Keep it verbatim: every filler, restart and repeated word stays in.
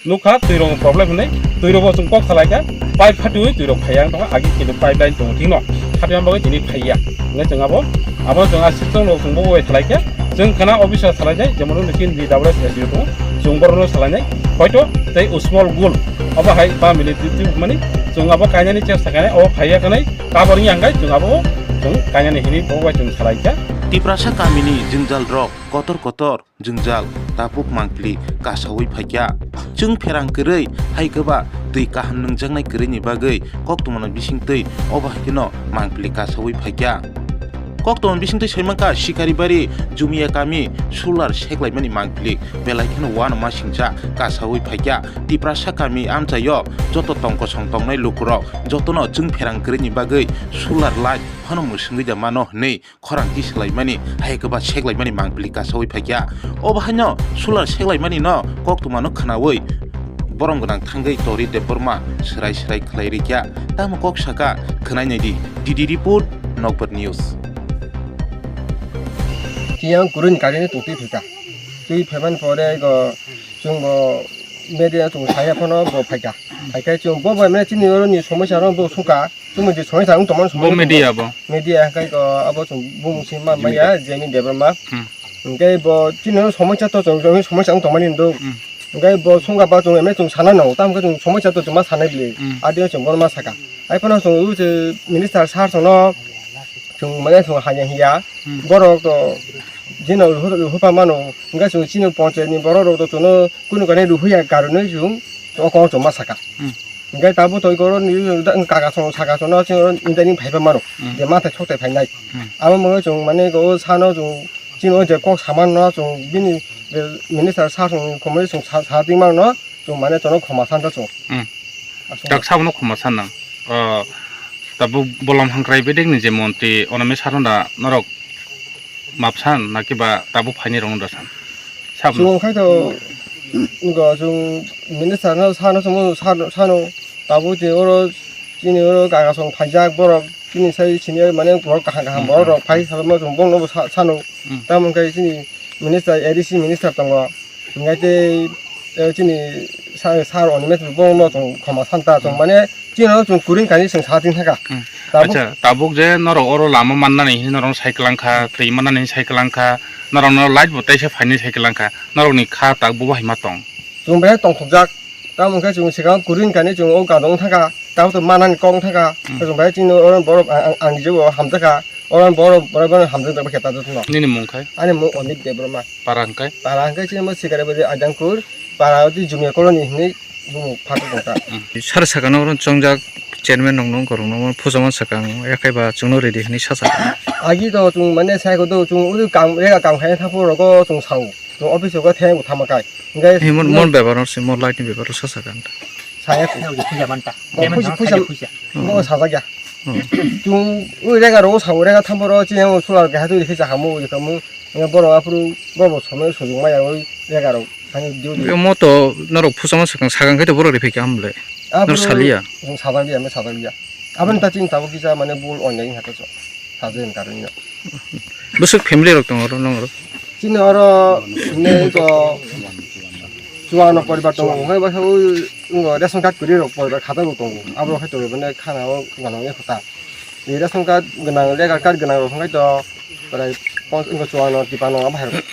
Nukha twi rok problem hinwi, twi rok bo chwng kok salai kha, pipe khatiwi twi rok phaiya wngkha, agi kini pipeline tongo thwino, khatiya bagwi tini phaiya. Hwnwi chwng abo, abo chwng a system rok chwng bo bai salai kha, chwng khana officer salai jai, jemon nini D W S S D O tongo, chwng borok no salai nai, hoito tei Usmol Gul, obo hai family twi twi mani, chwng abo kainani chesta kainai, obo phaiya kanai, kabor wngya hwnkhe chwng abo chwng kainani hinwi bo bai chwng salai kha. Tiprasa kamini jwngjal rok kotor kotor jwngjal tabuk mangpili kasaui phaikha. Chwng pherang kwrwi hai kwba twi kaham nungjaknai kwrwini bagwi koktwmano bisingtwi obo hai kheno mangpili kasaui phaikha. Koktwmani bisingtwi saimankha Sikaribari Jumia kami solar seklaimani mangpili belai kheno uanama singcha kasaui phaikha. Tiprasa kami amchaio joto tongkosong tongnai lukurok jotono chwng pherang kwrwini bagwi solar light phano mwswngwi da mano hwnwi khorang tisalaimani, hai kwba seklaimani mangpili kasaui phaikha. Obo haino solar seklaimani no koktwmano khwnaui borom gwnang thangwi Tori Debbarma swrai swrai khlai rikha. Tamo kok saka khwnai naidi. D D report, Nokbar News. Tiyang kurun karini tongtwi phaikha. Twi phaimani pore go chwngbo media chwng saya phano bo phaikha. Phaikha chwng bo bai mane chini oro ni somosya no bo suka. Chumui je somoi chang tongmani. Bo somoi media bo. Media kai ko abo chwng bumung si ma maya Jemi Debbarma. Hmm. Hingke bo chini somoi cha to chwng chwng somoi chang tongmani ndo. Hmm. Hingke bo sungka ba chwng emne chwng sana no tam ke chwng somoi cha to chwng ma sanai bili. Hmm. Adi chwng borma saka. Ai phano chwng u che minister sir chwng no chwng mane chwng hanya hiya. Hmm. Borok to jino hupa mano hingke chwng chini ponchayat ni borok rok to chwng no kunu kane ruhuya karone chwng o kok chwng ma saka. Hmm. Hingke tabuk to oro ni kaka song saka song no chini oro interview phai mano. Hmm. Je mathai sok tai phainai. Hmm. Abo mwnwi chwng mane go sano chwng chini o je kok saman no chwng bini minister sa chwng khomoi chwng sa sa ting mano chwng mane tono khoma san ta chwng. Hmm. Aswk. Tak sabono khoma san nang. O tabuk bolom hangkrai bedek ni je montri onome saron da norok map san na kiba tabuk phaini rok no da san? Sabo. Chwng khai to, ngo chwng minister no sano, chwng sano, sano, tabuk je oro chini oro kaka song phaijak borok chini sai senior mane borok kaham kaham borok rok phai sabo chwng bono bo sa-, sano. Hmm. Tamo khe chini minister, A D C minister tongo. Hingke tei, eh, chini sa-, sir Animesh bo no chwng khoma santa chwng mane chini no chwng kuring kani chwng sa tin thaka. Hmm. Tabuk. Acha, tabuk je norok oro lama mannani hinwi norok sai kwlang kha, twi mannani hinwi sai kwlang kha, norok no light bo teisa phaini sai kwlang kha, norok ni kha tak bo bahai ma tong. Chwng bai tongthokjak, tamo khe chwng swkang kuring kani chwng o gadong thaka, tabuk to mannani kok thaka, hmm, chwng bai chini oro borok ang, ang, ang je bo hamjakha, oro borok, borok, borok hamjakjak bai khe ta jotono. Nini mung khai? Ani mung Amit Debbarma. Para hwnkhe? Para hwnkhe chini mo Sikaribari Aidangkhur, para oti Jumia Colony hinwi bumung phatok tongkha. Hmm. Sar sakano oro chongjak chairman rok no, borok no phusa man sakang, yakhai ba chwngno ready hinwi sa sakha. Agi to chwng mane sai ko do chwng uri kam, rega kam khai thangphuru rogo chwng sao. Chwng office rogo theng bo thama kai. Hingke mon, mon bebaro se, mon light ni bebaro sa sakha. Saya ko. Puja manta. Oh, puja, puja. Puja. Mo sajak ya. Hmm. Chwng ui rega rogo sao, rega thamboro chini solar keha twi rikhe chakhamu, ui rikhamu. Borok aphuru borok somoi sujung maya ui rega rok thani diu diu. Mo to norok phusa ma sakang, sakang khe to borok riphi kha hamle. Nor saliya. Chwng sajak ya, me sajak ya. Aboni ta chini tabuk kisa mane bul onlai hata cho. Sajak karon ya. Bwswk family rok tongo oro nong oro? Chini oro ne to chuano poribar tongo, hwnkhai bwsa o ration card kwrwi rok poribar khatar bo tongo. Abo hai to bene khana o gana ya kota. Ni ration card gwnang, legal card gwnang rok hwnkhai to prai pon-, chuano tipano abo hai rok.